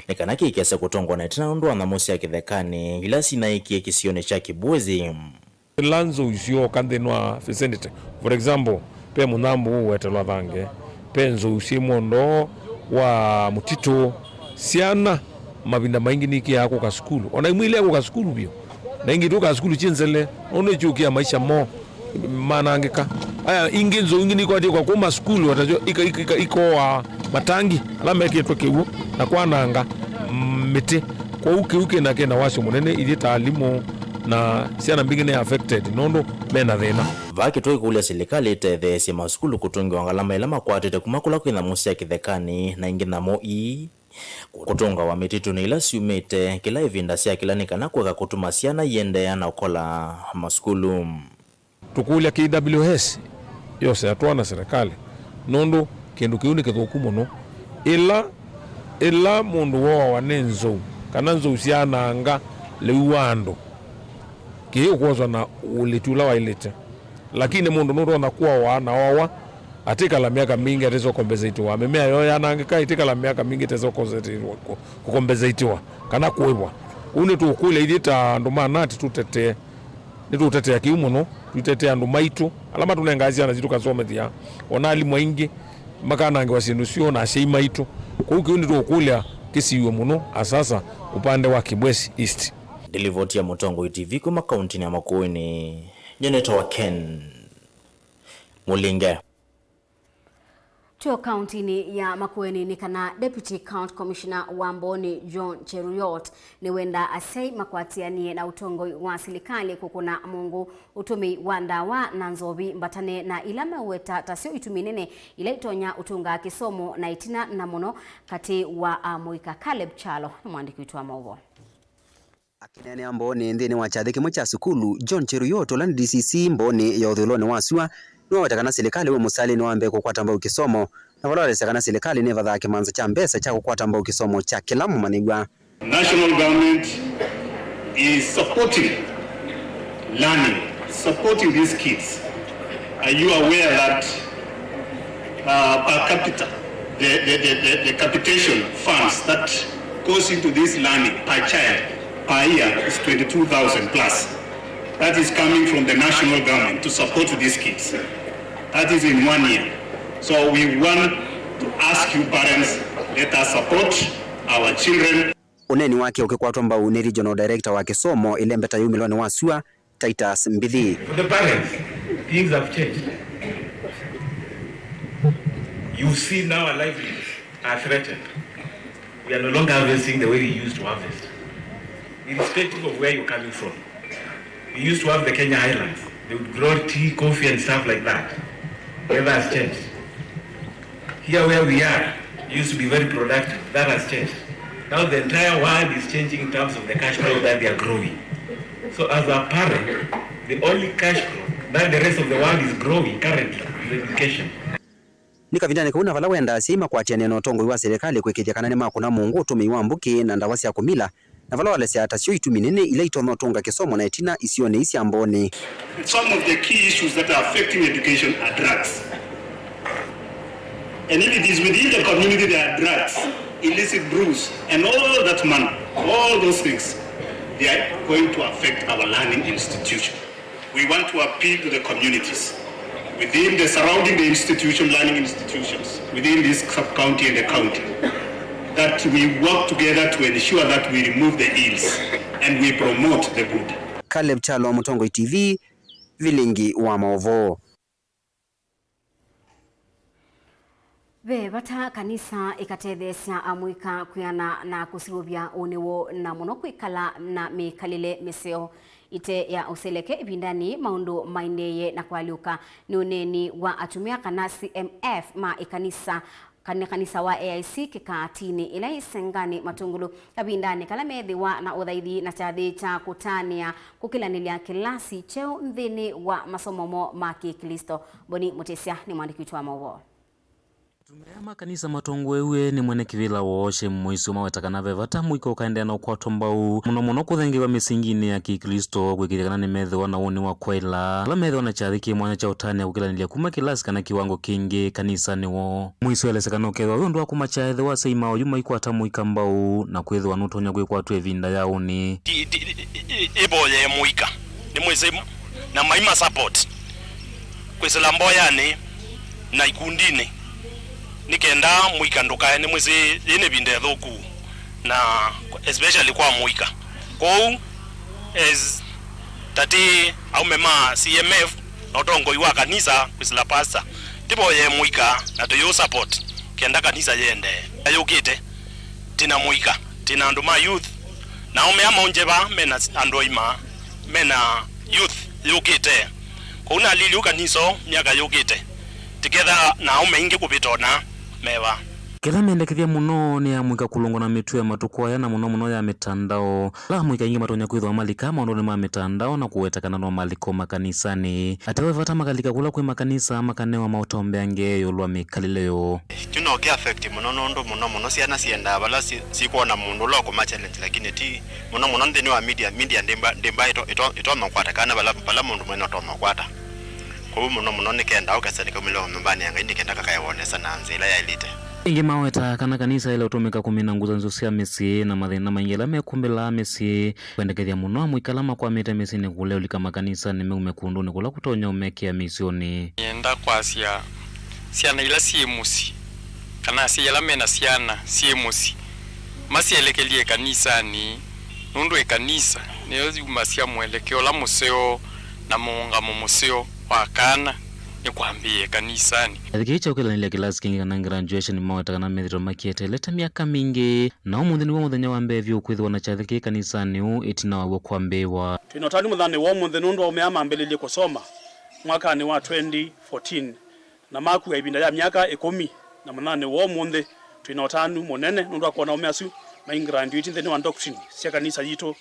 nĩ kana kĩikese kũtongwa na ĩtina nũndũ wa nyamũ sya kĩthekanĩ ila sinaĩkie kĩsionĩ kya Kibwezi. Ĩla nzou syooka nthĩnĩ wa vicinity, for example, ve mũnyambũ ũũwetelwa thange, ve nzou syĩ mwondoo wa mũtitũ, syana mavinda maingĩ nikĩaa kũka sukulu, o na imwe ilea kũka sukulu vyũ, na ingĩ itũkaa sukulu syĩ nzele nũndũ ikyũkĩa maisha moo manangĩka. Aya ingĩ, nzou ingĩ nikwatie kwa kuma sukulu, o takyo ika-, ika-, ika-, ikooaa matangi ala mekĩtwe kĩw'ũ na kwananga, mm, mĩtĩ. Kwoou kĩu kĩna, kĩna wasyo mũnene ithyĩ ta alimũ Na syana mbingĩ nĩ affected nũndũ mena thĩna. Vaa kĩtũ ĩkũlya silikalĩ ĩtetheesye masukulu kũtũngĩwa ngalama ila makwatĩte kuma kũla kwĩ nyamũ sya kĩthekanĩ na ingĩ nyamũ ii kũtũngawa mĩtitũnĩ ila syumĩte kĩla ĩvinda sya kĩla nĩ kana kũeka kũtuma syana iendeea na ũkola masukulu. Tũkũlya K W S yose atwaa na serikali, nũndũ kĩndũ kĩu nĩ kĩthũku mũno. Ĩla, ĩla mũndũ wooawa nĩ nzou, kana nzou syananga lĩu wa andũ, kĩĩ ũkwoswa na ũlĩti ũla waĩlĩte. Lakini mũndũ nũtonya kũawa na oawa, atĩkala myaka mingĩ atesũkombesetiwa. Mĩmea yoo yanangĩka, ĩtĩkala myaka mingĩ ĩtesũkombesetiwa, kũ-, kũkombesetiwa, kana kũĩvwa. Kwoou nĩtũũkũlya ithyĩ ta andũ ma nat tũtetee. Nĩtũũtetea kĩu mũno, tũitetee andũ maitũ, ala matũnengaa syana sitũ kasomethya, o na alimũ aingĩ makanangĩwa syĩndũ syoo na asyai maitũ. Kwoou kĩu nĩtũũkũlya kĩsiw'e mũno, asasa upande wa Kibwezi East. Ndilivoti ya Mũtongoi T V kuma kauntinĩ ya Makueni, nyie nĩtawa Ken Mũlinge. Twĩ o kauntinĩ ya Makueni nĩ kana Deputy County Commissioner wa Mbooni John Cheruiyot nĩwenda asyai makwatĩanĩe na ũtongoi wa silikalĩ kũkũna mũngũ ũtũmĩi wa ndawa na nzovi mbatane na ila meũweta tasyo itumi nene ila itonya ũtũnga kĩsomo na ĩtina na mũno katĩ wa amũika. Caleb Kyalo nĩ mwandĩki witũ wa maũvoo. Akĩneenea Mbooni nthĩnĩ wa kyathĩ kĩmwe kya sukulu, John Cheruiyot, ũla nĩ D C C Mbooni ya ũthũĩlonĩ wa sua, nĩwaweta kana silikalĩ wĩ mũsalĩnĩ wa mbee kũkwata mbau kĩsomo, na vala walesya kana silikalĩ nĩvathaa kĩmanza kya mbesa kya kũkwata mbau kĩsomo kya kĩla mũmanyĩw'a. National government is supporting learning, supporting these kids. Are you aware that, uh, per capita, the, the, the, the, the capitation funds that goes into this learning per child per year is twenty-two thousand plus? That is coming from the national government to support these kids. That is in one year. So we want to ask you parents, let us support our children. Ũneeni wake ũkĩkwatwa mbau nĩ Regional Director wa kĩsomo ĩlembeta yumĩlonĩ wa sua, Titus Mbithi. For the parents, things have changed. You see now our livelihoods are threatened. We are no longer harvesting the way we used to harvest, irrespective of where you're coming from. We used to have the Kenya Highlands. They would grow tea, coffee, and stuff like that. Weather has changed. Here where we are, used to be very productive. That has changed. Now the entire world is changing in terms of the cash crop that they are growing. So as a parent, the only cash crop that the rest of the world is growing currently is education. Nĩ kavindanĩ kau na vala wendaa asyai makwatĩanĩe na ũtongoi wa silikalĩ kwĩkĩĩthya kana nĩmakũna mũngũ ũtũmĩi wa mbũkĩ na ndawa sya kũmila, na vala walesya atasyo itumi nene ila itonya ũtũnga kĩsomo na ĩtina isionĩ ii sya Mbooni. Some of the key issues that are affecting education are drugs. And if it is within the community there are drugs, illicit brews, and all that man, all those things, they are going to affect our learning institution. We want to appeal to the communities within the surrounding the institution, learning institutions, within this sub-county and the county, that we work together to ensure that we remove the ills and we promote the good. Caleb Kyalo, Mũtongoi T V, Vilingi wa Maũvoo. Ve vata kanisa ĩkatetheesya amũika kwĩana na kũseũvya ũnĩ woo, na mũno kwĩkala na mĩkalĩle mĩseo. Ĩtee ya ũseleke ĩvindanĩ, maũndũ maendeeye na kũalyũka nĩ ũneeni wa atumĩa kana C M F ma ĩkanisa, kana kanisa wa A I C Kĩkaatinĩ, ĩla yĩ Senganĩ Matũngũlũ, kavindanĩ kala meethĩwa na ũthaithi na kyathĩ kya kũtanĩa kũkĩlanĩlya kĩlasi kyeũ nthĩnĩ wa masomo moo ma Kĩklĩsto. Boni Mũtĩsya nĩ mwandĩki witũ wa maũvoo. Atumĩa ma kanisa matongoew'e nĩ mwene kĩvĩla woo, Shame Mũisyo, maweta kana ve vata mũika ũkaendeea na ũkwatwa mbau, mũno mũno kũthengeew'a mĩsinginĩ ya Kĩklĩsto, kwĩkĩĩthya kana nĩmethĩwa na ũnĩ wa kwaĩla ala methĩwa na kyathĩ kĩ mwanya kya ũtanĩa kũkĩlanĩlya kuma kĩlasi kana kĩwango kĩngĩ kanisanĩ woo. Mũisyo elesya kana ũkethĩwa wĩ ũndũ wa kũmakya ethĩwa asyai ma oyu maikwata mũika mbau, na kwĩthĩwa nũtonya kwĩkwatw'a ĩvinda ya ũnĩ. Ti, ti, i, i, ĩvoyee mũika, nĩmwĩsĩ, na maima support kwĩsĩla mboyanĩ na ikundinĩ, nĩ kenda mũika ndũkae, nĩmwĩsĩ yĩ nĩ ĩvinda ĩthũku, na especially kwa mũika. Kwoou, as tatĩ aume ma C M F na ũtongoi wa kanisa kwĩsĩla pastor, tĩvoyee mũika na tũyĩũ support kenda kanisa yĩendee. Ayũkĩte, tĩna mũika, tĩna andũ ma youth, na aũme aa maũnje vaa mena andũ aima, Mena youth yũkĩte. Kwoou naliliu kanisa ũũ myaka yũkĩte, tĩketha na aũme aingĩ kũvĩta ona meva. Kĩla mendekethya mũno nĩ amũika kũlũngwa na mĩtuo ya matukũ aya, na mũno mũno ya mĩtandao. Ala amũika aingĩ matonya kwĩthĩwa malika maũndũnĩ ma mĩtandao na kũweta kana no malika makanisanĩ. Ateo ve vata makalika kũla kwĩ makanisa makanewa maũtombea ngee ĩũlũ wa mĩkalĩle yoo. Kyu no kĩ affect mũno nũndũ mũno mũno syana siendaa vala si- sikwona mũndũ ũla ũkũma challenge, lakini ti mũno mũno nthĩnĩ wa media. Media ndĩmba ndĩmba ĩto- ĩto- ĩtonya ũkwata kana vala vala mũndũ mwene ũtonya ũkwata. Kwoou mũno mũno nĩkendaa ũkesa nĩkaumĩlwa nyũmbanĩ ya Ngai nĩkenda kakaewonesa na nzĩa ĩla yaĩlĩte. Ĩngĩ maweta kana kanisa ĩla ũtũmĩka kũmina ngũsanĩsyo sya mĩsyĩ na mathĩna maingĩ ala mekumbĩlaa mĩsyĩ. Kwendekethya mũno amũika ala makwamĩte mĩsyĩnĩ kũlea ũlika makanisanĩ meume kũndũnĩ kũla kũtonya ũmekĩa mĩisyonĩ. Nĩenda kwasya syana ila syĩ mũsyĩ, kana asyai ala mena syana syĩ mũsyĩ, masyelekelye ĩkanisanĩ, nũndũ ĩkanisa nĩyo yumasya mwelekeo ũla mũseo na mũũngamo mũseo wa kana nĩ kwambĩĩa ĩkanisanĩ. Kyathĩ kĩĩ kya ũkĩlanĩlya kĩlasi kĩngĩ kana graduation maweta kana methĩtwe makĩeteelete myaka mingĩ. Na ũmũnthĩ nĩw'o mũthenya wa mbee vyũ kwĩthĩwa na kyathĩ kĩĩ kanisanĩ ũũ ĩtina wa w'o kwambĩĩwa. Twĩ na ũtanu mũthanĩ wa ũmũnthĩ nũndũ aũme aa mambĩlĩlye kũsoma mwakanĩ wa twenty fourteen, na makua ĩvinda ya myaka ĩkũmi, na mũthanĩ wa ũmũnthĩ twĩ na ũtanu mũnene nũndũ wa kwona aũme asu mai graduate nthĩnĩ wa doctrine sya kanisa yitũ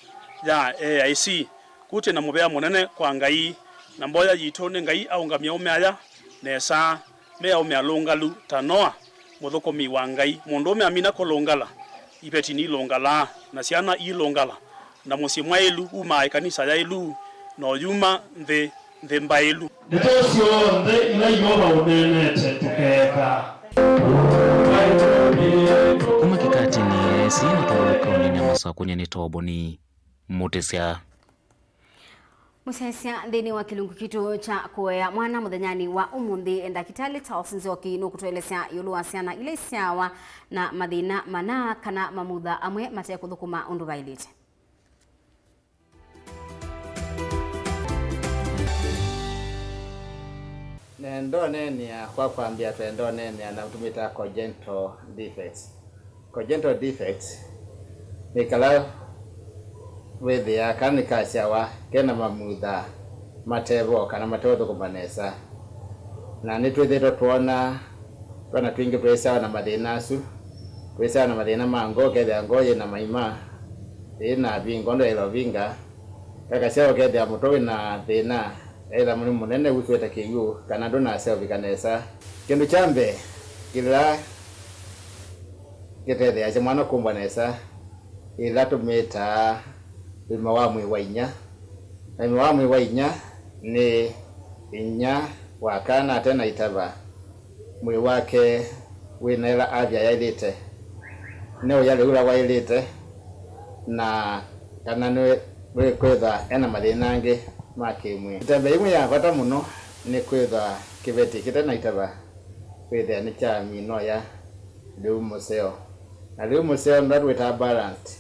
ya A I C. Kũu twĩ na mũvea mũnene kwa Ngai, na mboya yitũ nĩ Ngai aũngamye aũme aya nesa, me aũme alũngalu ta Noa, mũthũkũmi wa Ngai. Mũndũũme amina kũlũngala, iveti nilũngalaa, na syana iilũngala, na mũsyĩ mwaĩlu wumaa ĩkanisa yaĩlu, na ũyuma nthĩ, nthĩ mbaĩlu. Ndeto syonthe ila Yeova ũneenete tũkeeka. Kuma Kĩkatinĩ, A I C matũlũka ũnini ya Masakũnia nĩ Toboni Mũtĩsya. Mũsyaĩĩsya nthĩnĩ wa kĩlungu kitũ kya kũea mwana mũthenyanĩ wa ũmũnthĩ, Ndakĩtalĩ Charles Nzioki nũkũtũelesya ĩũlũ wa syana ila isyawa na mathĩna mana kana mamutha amwe mate kũthũkũma ũndũ vaĩlĩte. Na ndoneenea, kwa kwambĩa, twendoneenea na tũmĩtaa congenital defects. Congenital defects nĩ kala wĩthĩaa kana nĩkasyawa kena mamutha matevo kana mateũthũkũma nesa. Na nĩtwĩthĩĩtwe twona twana twingĩ twĩsyawa na mathĩna asu, twĩsyawa na mathĩna ma ngoo, ũkethĩa ngoo yĩ na maima, yĩ na vingo ndwaĩle ũvinga, kakasyawa ũkethĩa mũtwe wĩ na thĩna, either nĩ mũnene ũswĩte kĩw'ũ kana ndũnasya ũvika nesa. Kĩndũ kya mbee kĩla kĩtetheeasya mwana kũmbwa nesa, ĩla tũmĩtaa ũima wa mwĩĩ wa inyia. Na ũima wa mwĩĩ wa inyia nĩ inyia wa kana ate na itava, mwĩĩ wake wĩ na ĩla avya yaĩlĩte, nĩ ũyalĩ ũla waĩlĩte, na kana nĩ wĩkwĩthwa e na mathĩna angĩ ma kĩmwĩĩ. Ĩtembeĩ yĩmwe ya vata mũno nĩ kwĩthwa kĩveti kĩte na itava wĩthĩa nĩkyamina ũya lĩu mũseo. Na lĩu mũseo nĩla twĩtaa balanced,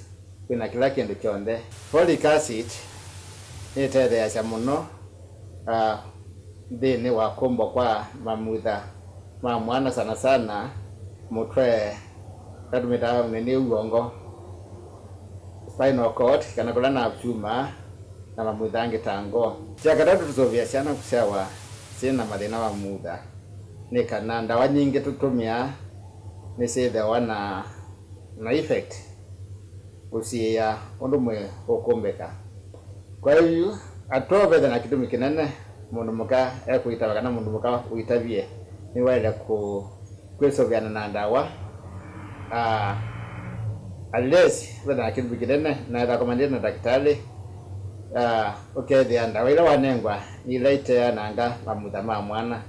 wĩ na kĩla kĩndũ kyonthe. Folic acid nĩtetheeasya mũno, ah, nthĩnĩ wa kũmbwa kwa mamutha ma mwana, sana sana mũtwe, ĩla tũmĩtaa nĩ ũw'ongo, spinal cord, kana kũla nerve syumaa, na mamutha angĩ ta ngoo. Kya katatũ, tũsũvĩaa syana kũsyawa syĩ na mathĩna ma mamutha nĩ kana ndawa nyingĩ tũtũmĩaa nĩsyĩthĩawa na, na effect kũsiĩĩa ũndũ mwĩĩ ũkũmbĩka. Kwa yu, atw'o vetha na kĩtumi kĩnene mũndũ mũka ekũitava kana mũndũ mũka ũitavie nĩwaĩle kũ-, kwĩsũvĩana na ndawa. Ah, unless vetha na kĩtumi kĩnene na etha kũmanĩte na ndakĩtalĩ, ah, ũkethĩa ndawa ila wanengwa nĩ ila iteananga mamutha ma mwana.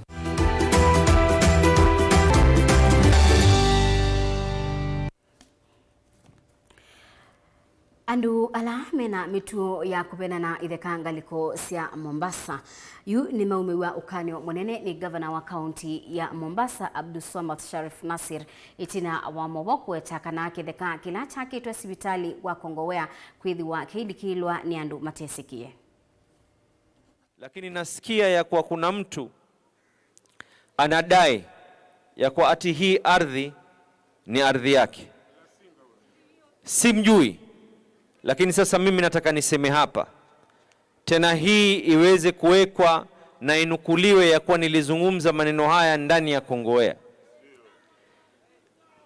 Andũ ala mena mĩtuo ya kũvenana itheka ngalĩko sya Mombasa yu nĩmaumĩw'a ũkany'o mũnene nĩ ngavana wa kaunti ya Mombasa, Abdulswamad Sharif Nasir, ĩtina wa movoo kũweta kana kĩtheka kĩla kyakĩtwe sivitalĩ wa Kongowea kwĩthĩwa kĩilikĩlwa nĩ andũ matesĩkĩe. Lakini nasikia ya kuwa kuna mtu anadai ya kuwa ati hii ardhi ni ardhi yake. Simjui, lakini sasa mimi nataka niseme hapa, Tena hii iweze kuwekwa na inukuliwe ya kuwa nilizungumza maneno haya ndani ya Kongowea.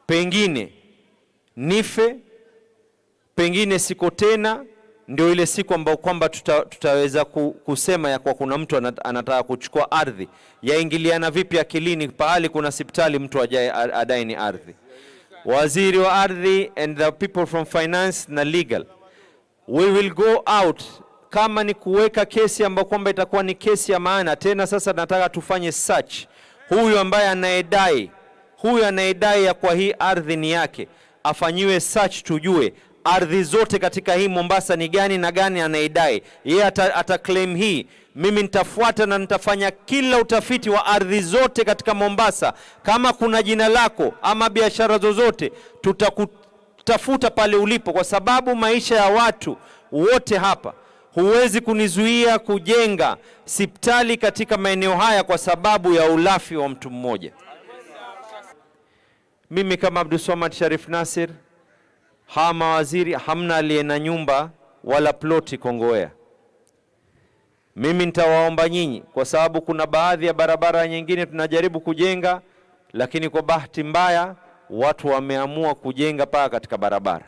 Pengine nife, pengine siko tena, ndio ile siku ambayo kwamba tuta-, tutaweza ku-, kusema ya kuwa kuna mtu ana-, anataka kuchukua ardhi. Yaingiliana vipi akilini pahali kuna sipitali mtu ajai-, a-, adai ni ardhi? Waziri wa ardhi and the people from finance na legal, we will go out. Kama ni kuweka kesi ambayo kwamba itakuwa ni kesi ya maana, tena sasa nataka tufanye search. Huyu ambaye anayedai, huyu anayedai ya kwa hii ardhi ni yake, afanyiwe search tujue ardhi zote katika hii Mombasa ni gani na gani anayedai. Yeye ata, ata claim hii. Mimi nitafuata na nitafanya kila utafiti wa ardhi zote katika Mombasa. Kama kuna jina lako ama biashara zozote, tutaku-, tafuta pale ulipo, kwa sababu maisha ya watu wote hapa, huwezi kunizuia kujenga sipitali katika maeneo haya kwa sababu ya ulafi wa mtu mmoja. Mimi kama Abdulswamad Sharif Nasir, hawa mawaziri, hamna aliye na nyumba wala ploti Kongowea. Mimi nitawaomba nyinyi, kwa sababu kuna baadhi ya barabara nyingine tunajaribu kujenga, lakini kwa bahati mbaya watu wameamua kujenga paa katika barabara.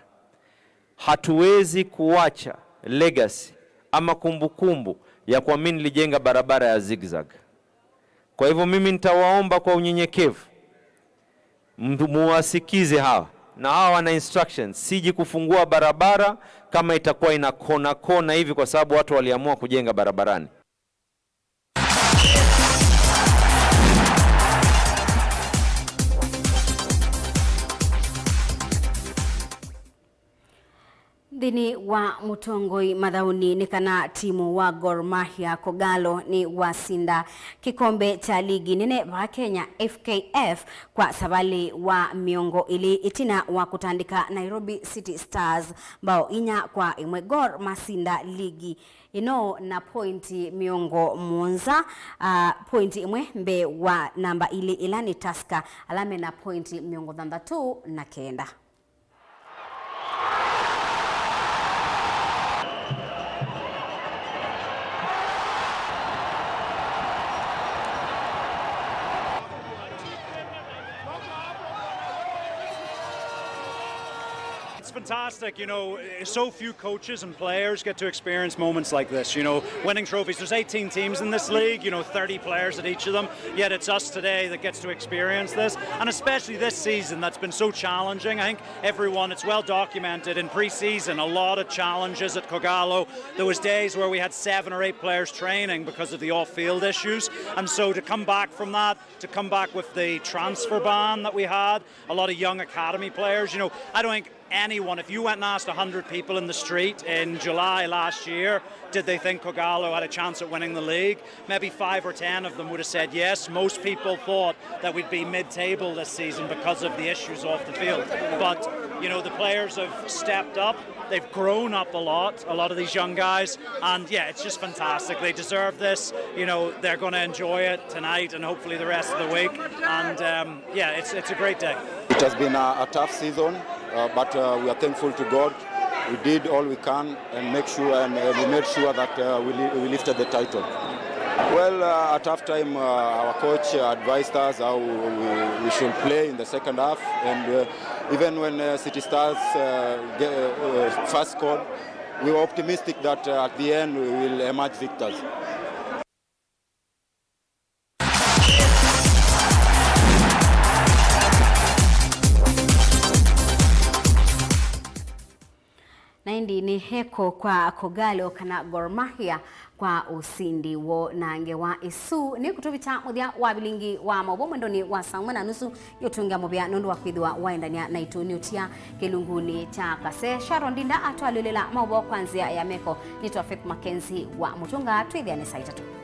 Hatuwezi kuwacha legacy ama kumbukumbu ya kuwa mimi nilijenga barabara ya zigzag. Kwa hivyo mimi nitawaomba kwa unyenyekevu, mtu muwasikize hawa, na hawa wana instructions, siji kufungua barabara kama itakuwa ina kona kona hivi, kwa sababu watu waliamua kujenga barabarani. Nthĩnĩ wa mũtongoi mathaũnĩ nĩ kana timu wa Gor Mahia Kogalo nĩ wasinda kĩkombe kya ligi nene vaa Kenya, F K F, kwa savalĩ wa mĩongo ĩlĩ ĩtina wa kũtandĩka Nairobi City Stars mbao inya kwa ĩmwe. Gor masinda ligi ĩno na pointi mĩongo mũonza, ah, pointi ĩmwe mbee wa namba ilĩ ĩla nĩ Tusker, ala mena pointi mĩongo thanthatũ na kenda. It's fantastic, you know, so few coaches and players get to experience moments like this, you know, winning trophies. There's eighteen teams in this league, you know, thirty players at each of them, yet it's us today that gets to experience this, and especially this season that's been so challenging. I think everyone, it's well documented in pre-season, a lot of challenges at Kogalo. There was days where we had seven or eight players training because of the off-field issues, and so to come back from that, to come back with the transfer ban that we had, a lot of young academy players, you know, I don't think anyone, if you went and asked a hundred people in the street in July last year, did they think Kogalo had a chance at winning the league? Maybe five or ten of them would have said yes. Most people thought that we'd be mid-table this season because of the issues off the field. But, you know, the players have stepped up. They've grown up a lot, a lot of these young guys. And yeah, it's just fantastic. They deserve this. You know, they're gonna enjoy it tonight and hopefully the rest of the week. And, um, yeah, it's, it's a great day. It has been a, a tough season, uh, but, uh, we are thankful to God. We did all we can and make sure, and, uh, we made sure that, uh, we li-, we lifted the title. Well, uh, at half time, uh, our coach advised us how we, we should play in the second half, and, uh, even when, uh, City Stars, uh, ge-, uh, first scored, we were optimistic that, uh, at the end we will emerge victors. Na ĩndĩ nĩ heko kwa Kogalo kana Gor Mahia kwa ũsindi woo, na ngewa ĩsu nĩ kũtũvĩta mũthya wa vilingi wa maũvoo mwendonĩ wa saa ũmwe na nusu. Nĩ ũtũngĩa mũvea nũndũ wa kwĩthĩwa waendany'a naitũ. Nĩ ũtia kĩlungunĩ kya kase, Sharon Ndinda atwalĩlĩla maũvoo kwa nzĩa ya meko. Nĩtwa Faith Mackenzie wa Mũtũnga. Twĩthĩane saa itatũ.